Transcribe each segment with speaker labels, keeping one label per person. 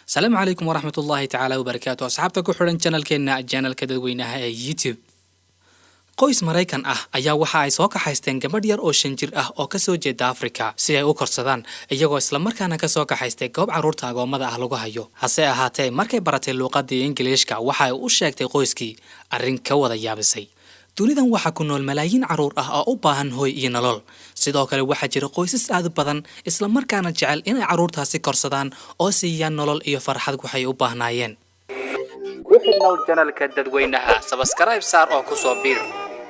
Speaker 1: Asalaamu calaykum waraxmatullaahi tacaala wabarakaatu, asxaabta ku xidhan channelkeenna, channelka dadweynaha ee YouTube. Qoys Maraykan ah ayaa waxa ay soo kaxaysteen gabadh yar oo 5 jir ah oo kasoo jeeda Afrika si ay u korsadaan, iyagoo islamarkaana kasoo kaxaystay goob carruurta agoommada ah lagu hayo. Hase ahaatee, markay baratay luuqadii Ingiliishka, waxa ay u sheegtay qoyskii arrin ka wada yaabisay. Dunidan waxaa ku nool malaayiin carruur ah oo u baahan hooy iyo nolol. Sidoo kale waxaa jira qoysas aad u badan islamarkaana jecel inay carruurtaasi korsadaan oo siiyaan nolol iyo farxad waxay u baahnaayeen. Ku xidhnow channelka dadweynaha, subscribe saar oo kusoo biir.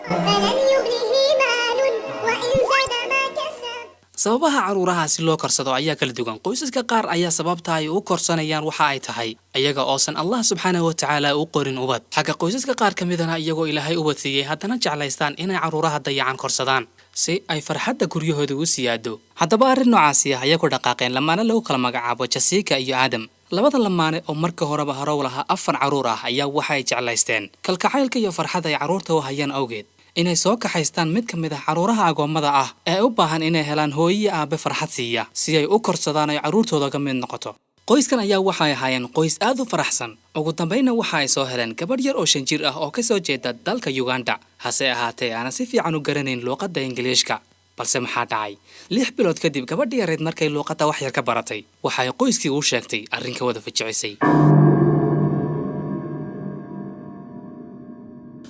Speaker 2: فلن يغنه مال وإن زاد ما كسب.
Speaker 1: Sababaha carruurahaasi loo korsado ayaa kala duwan. Qoysaska qaar ayaa sababta ay u korsanayaan waxa ay tahay iyaga oosan Allah subxaanahu wa tacaala u qorin ubad, xagga qoysaska qaar ka midana iyagoo Ilaahay ubad siiyey haddana jeclaystaan inay carruuraha dayacan korsadaan si ay farxadda guryahooda u siyaado. Haddaba arrin noocaasi ah ayaa ku dhaqaaqeen lamaane lagu kala magacaabo Jessica iyo Aadam. Labada lamaane oo marka horeba horow lahaa afar carruur ah ayaa waxay jeclaysteen kalkacaylka iyo farxadda ay carruurta u hayaan awgeed inay soo kaxaystaan mid ka mid ah carruuraha agoommada ah ee u baahan inay helaan hooyo iyo aabe farxad siiya, si ay u korsadaan ay carruurtooda ka mid noqoto. Qoyskan ayaa waxay ahaayeen qoys aad u faraxsan. Ugu dambaynna waxa ay soo heleen gabadh yar oo 5 jir ah oo kasoo jeeda dalka Uganda, hase ahaatee aanan si fiican u garanayn luuqadda Ingiliishka. Balse maxaa dhacay? 6 bilood kadib, gabadh yareed markay luuqadda wax yar ka baratay, waxay qoyskii u sheegtay arrin ka wada fajicisay.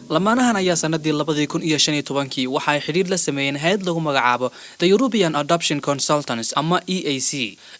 Speaker 1: Lamaanahan ayaa sanadii 2015-kii waxa ay xidhiir la sameeyeen hay-ad lagu magacaabo The European Adoption Consultants ama EAC,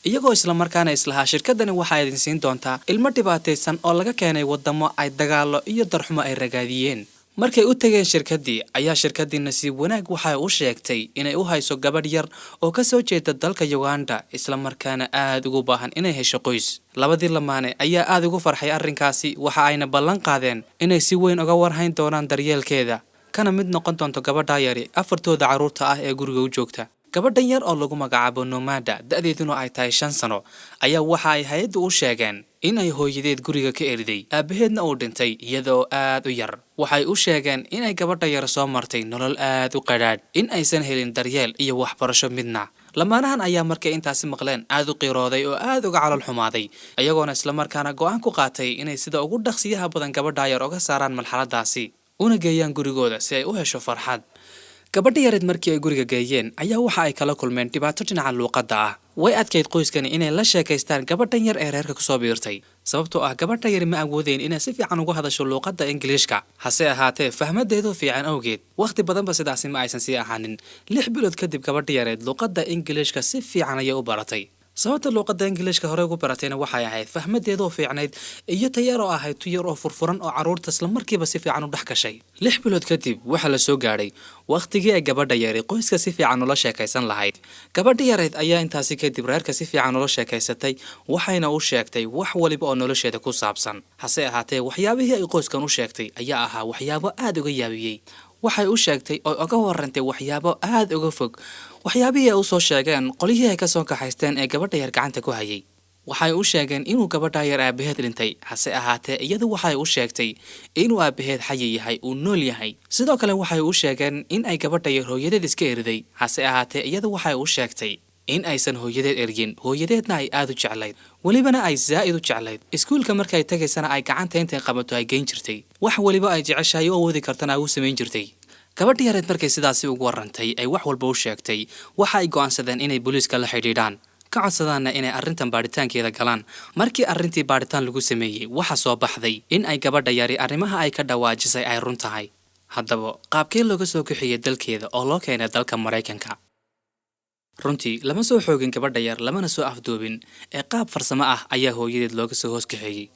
Speaker 1: iyagoo islamarkaana islahaa shirkadani waxaa idin siin doontaa ilmo dhibaataysan oo laga keenay wadamo ay dagaalo iyo darxumo ay ragaadiyeen. Markay u tageen shirkaddii ayaa shirkaddii nasiib wanaag waxay u sheegtay inay u hayso gabadh yar oo ka soo jeeda dalka Uganda, islamarkaana aada ugu baahan inay hesho qoys. Labadii lamaane ayaa aada ugu farxay arrinkaasi, waxa ayna ballan qaadeen inay si weyn uga warhayn doonaan daryeelkeeda, kana mid noqon doonto gabadha yari afartooda carruurta ah ee guriga u joogta. Gabadhan yar oo lagu magacaabo Nomada, da-deeduna ay tahay 5 sano, ayaa waxa ay hay-addu u sheegeen in ay hooyadeed guriga ka eriday, aabaheedna uu dhintay iyadoo aad u yar. Waxay u sheegeen inay gabadha yar soo martay nolol aad u qadhaadh, in aysan helin daryeel iyo waxbarasho midna. Lamaanahan ayaa markay intaasi maqleen aad u qiirooday oo aad uga calool xumaaday, iyagoona islamarkaana go'aan ku qaatay inay sida ugu dhaqsiyaha badan gabadha yar uga saaraan marxaladaasi, una geeyaan gurigooda si ay u hesho farxad. Gabadha yareed markii ay guriga geeyeen ayaa waxa ay kala kulmeen dhibaato dhinaca luuqadda ah. Way adkayd qoyskani inay la sheekaystaan gabadhan yar ee reerka kusoo biirtay, sababtoo ah gabadha yari ma awoodeyn inay si fiican uga hadasho luuqadda Ingiliishka. Hase ahaatee, fahmadeedu fiican awgeed, wakhti badanba sidaasi ma aysan sii ahaanin. 6 bilood kadib, gabadha yareed luuqadda Ingiliishka si fiican ayay u baratay. Sababta luuqadda Ingiliishka hore ugu baratayna waxay ahayd fahmadeedoo fiicnayd iyo tayar oo ahayd tuyar oo furfuran oo carruurta isla markiiba si fiican u dhex gashay. 6 bilood kadib waxaa la soo gaadhay wakhtigii ay gabadha yari qoyska si fiican ula sheekaysan lahayd. Gabadha yareed ayaa intaasi kadib reerka si fiican ula sheekaysatay, waxayna u sheegtay wax waliba oo nolosheeda ku saabsan. Hase ahaatee, waxyaabihii ay qoyskan u sheegtay ayaa ahaa waxyaabo aada uga yaabiyey. Waxay u sheegtay oo uga warantay waxyaabo aada uga fog waxyaabihii ay usoo sheegeen qolyihii ay kasoo kaxaysteen ee gabadha yar gacanta ku hayay. Waxay u sheegeen inuu gabadha yar aabaheed dhintay, hase ahaatee iyadu waxay u sheegtay inuu aabaheed xayi yahay, uu nool yahay. Sidoo kale waxay u sheegeen in ay gabadha yar hooyadeed iska eriday, hase ahaatee iyadu waxay u sheegtay in aysan hooyadeed eryin, hooyadeedna ay aada u jeclayd, welibana ay zaa'id u jeclayd. Iskuulka markay tagaysana ay gacanta intay qabato ay geyn jirtay, wax weliba ay jeceshahay u awoodi kartana ay u samayn jirtay. Gabadha yareed markay sidaasi ugu warantay, ay wax walba u sheegtay, waxa ay go'aansadeen inay booliiska la xidhiidhaan, ka codsadaanna inay arrintan baadhitaankeeda galaan. Markii arrintii baadhitaan lagu sameeyey, waxa soo baxday in ay gabadha yari arrimaha ay ka dhawaajisay ay run tahay. Haddaba qaabkee looga soo kaxeeyey dalkeeda oo loo keenay dalka Maraykanka? Runtii lama soo xoogin gabadha yar, lamana soo afduubin, ee qaab farsamo ah ayaa hooyadeed looga soo hoos kaxeeyey.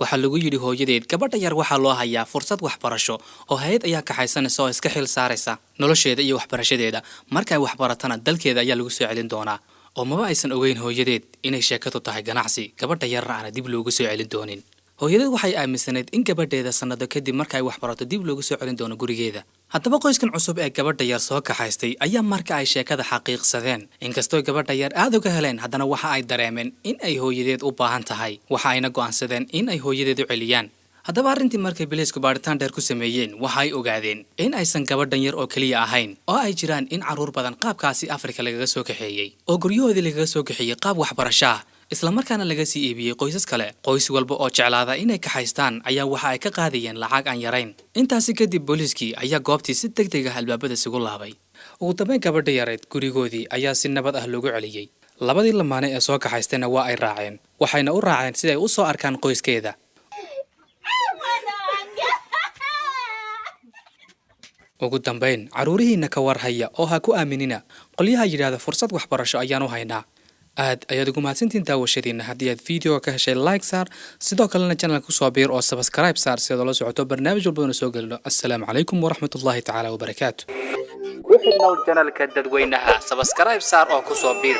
Speaker 1: Waxaa lagu yidhi hooyadeed, gabadha yar waxaa loo hayaa fursad waxbarasho oo hay-ad ayaa kaxaysanaysa oo iska xil saaraysa nolosheeda iyo waxbarashadeeda. Markay waxbaratana dalkeeda ayaa lagu soo celin doonaa. Oo maba aysan ogeyn hooyadeed inay sheekadu tahay ganacsi, gabadha yarna aana dib loogu soo celin doonin. Hooyadeed waxay aaminsanayd in gabadheeda sannado kadib marka ay waxbarato dib loogu soo celin doono gurigeeda. Haddaba qoyskan cusub ee gabadha yar soo kaxaystay ayaa marka ay sheekada xaqiiqsadeen, inkastoo gabadha yar aad uga heleen, haddana waxa ay dareemeen in ay hooyadeed u baahan tahay, waxa ayna go'aansadeen in ay hooyadeed u celiyaan. Haddaba arrintii markay biliisku baadhitaan dheer ku sameeyeen, waxa ay ogaadeen in aysan gabadhan yar oo keliya ahayn, oo ay jiraan in carruur badan qaabkaasi Afrika lagaga soo kaxeeyey oo guryahoodii lagaga soo kaxeeyey qaab waxbarasho ah. Islamarkaana laga sii iibiyey qoysas kale. Qoys walba oo jeclaada inay kaxaystaan ayaa waxa ay ka qaadayeen lacag aan yarayn. Intaasi kadib booliiskii ayaa goobtii si deg deg ah albaabada isugu laabay. Ugu dambeyn gabadha yareed gurigoodii ayaa si nabad ah loogu celiyey. Labadii lamaane ee soo kaxaystayna waa ay raaceen, waxayna u raaceen si ay u soo arkaan qoyskeeda. Ugu dambayn, carruurihiinna ka warhaya oo ha ku aaminina qolyaha yidhaahda fursad waxbarasho ayaan u haynaa. Aad ayaad ugu mahadsantiin daawashadiina. Haddii aad videoga ka heshay, like saar, sidoo kalena channelka kusoo biir oo subscribe saar si aad ula socoto barnaamij walbadana soo gelino. Assalaamu calaykum waraxmatullaahi tacaala wabarakaatu. Ku xidhnow channelka dadweynaha, subscribe saar oo kusoo biir.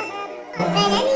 Speaker 2: فلن